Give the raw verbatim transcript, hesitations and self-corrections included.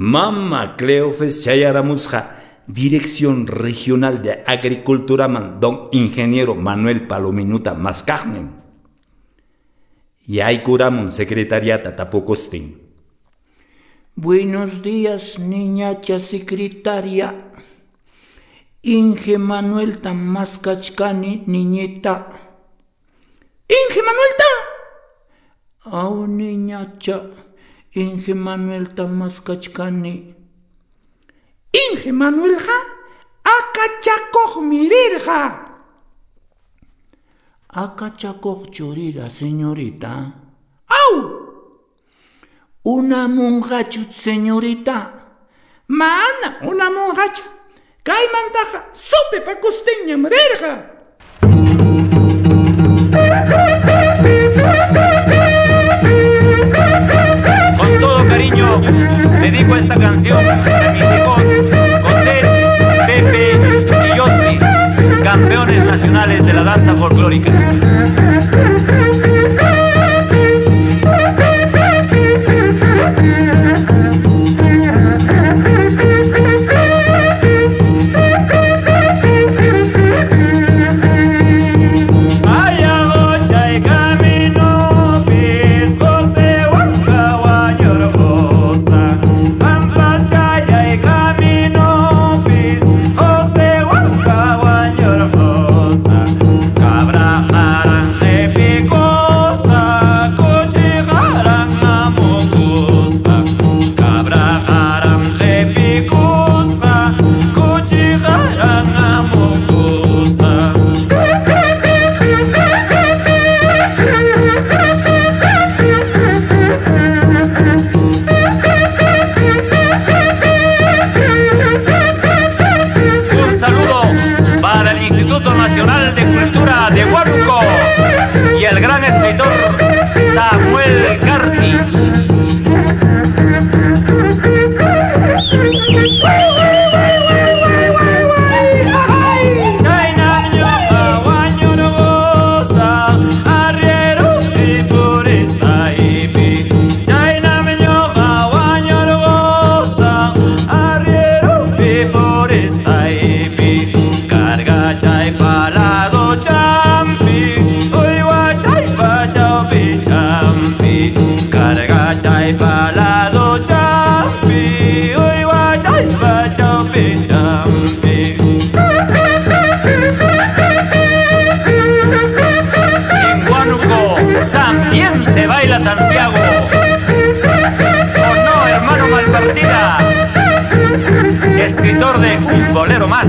Mama Cleofes chayaramusqa Dirección Regional de Agriculturaman don ingeniero Manuel Palominota maskaqnin. Yaykuramun secretariata tapukustin. Buenos días, niñacha secretaria. Inge Manueltam maskachkani, niñita. ¿Inge Manuelta? Aw, niñacha, Inge Manueltam maskachkani. Inge Manuelqa akachakuqmi rirqa. ¿Akachakuqchu rira, señorita? Aw. ¿Unamunqachu, señorita? Mana unamunqachu. Kaymantaqa supipakustinñam rirqa. Con todo cariño, dedico esta canción a mis hijos José, Pepe y Yosmi, campeones nacionales de la danza folclórica. Pampas chayay caminopis Josewanka wañurqusqa, cabraqa ranqipikusqa, kuchiqa ranqamukusqa, cabraqa ranqipikusqa, kuchiqa ranqamukusqa. Un saludo para el Instituto Nacional de Cultura de Huánuco y el gran escritor Samuel Carpich. Chaynam ñuqa wañurqusaq arrierupi purisqaypi. Chaynam ñuqa wañurqusaq arrierupi purisqaypi. Karqa chaypa laduchanpi, uywa chaypa chawpinchanpi. Karqa chaypa laduchanpi, uywa chaypa chawpinchanpi. En Huánuco también se baila Santiago. ¿O no, hermano Malpartida? Escritor de Un bolero más.